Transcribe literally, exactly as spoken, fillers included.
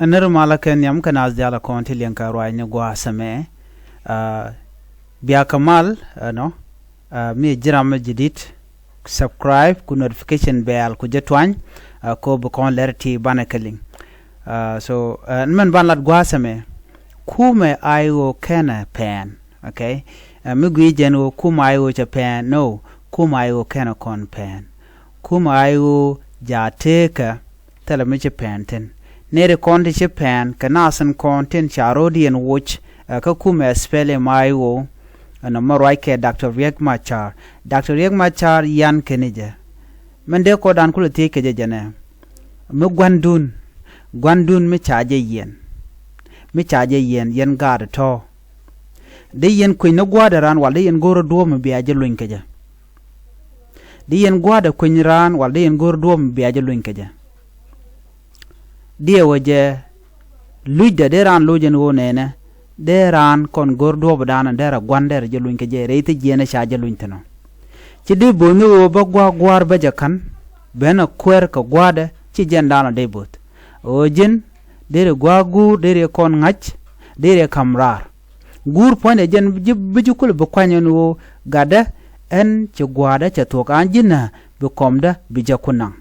Ɛn nir malä kɛ nhiam kɛ naath diaal a kɔn ti liɛŋ kɛ ruaacni gua̱a̱th ɛmɛ. Biakä mal ɛnɔ, mi ji̱ ram mi ji̱ di̱t, subscribe ku notification bell ku jɛ tuany, ko bi kɔn lɛr ti banɛ kɛ liŋ. So ɛn mɛn ban lat gua̱a̱th ɛmɛ, kumɛ a i̱ ɣöö kɛnɛ pɛn. Okay. Mi gui̱i̱c jɛn ɣöö kumɛ a i̱ ɣöö cɛ pɛn, no. Kumɛ a i̱ ɣöö kɛnɛ kɔn pɛn. Kumɛ a i̱ ɣöö ja̱ teekä thilɛ mi ci pɛn thi̱n. Nɛɛri kɔn ti ci pɛn kɛ nath in kɔn tin ca ro̱o̱diɛn woc. Kä kumɛ SPLM-IO ɛnɔ mi ruac kɛ Doctor Riek Machar. Doctor Riek Machar yan kɛn i̱ jɛ. Min dee kɔdan kulɛ thiec kɛ jɛ jɛnɛ, mi gua̱ndun, gua̱ndun mi ca jɛ yiɛn, mi ca jɛ yiɛn, yɛn gaat tɔ̱. Dee yɛn kueny ni gua̱a̱dɛ raan wal dee yɛn go̱o̱rä duɔ̱ɔ̱p mi bia jɛ luny kɛ jɛ. Dee yɛn gua̱a̱dɛ kueny raan wal dee yɛn go̱o̱rä duɔ̱ɔ̱p mi bia jɛ luny kɛ jɛ. Diɛ wä jɛ lucdɛ dee raan loc ɛn ɣöö nɛnɛ dee raan kɔn go̱r duɔ̱ɔ̱pdan dee rɛ gua̱n dee rɛ jɛ luny kɛ jɛ rɛy thi jiɛɛn ɛ ca jɛ luny thi̱n ɔ. Ci dee bo̱o̱ny ni ɣöö bä gua̱a̱k gua̱a̱r bä jɛ ka̱n ben ɛ kuɛɛr kɛ gua̱a̱dɛ ci jɛndan ɔ dee bo̱th. Ɣöö ji̱n dee rɛ gua̱a̱k guur dee rɛ kɔn ŋa̱c dee rɛ ka̱m raar. Guur puɔ̱nydɛ jɛn bi ji̱ kulɛ bi kuany ɛn ɣöö gatdä ɛn ci gua̱a̱dä cɛ thuɔ̱k an ji̱n ɛ bi kɔmdä bi jɛ ku naŋ.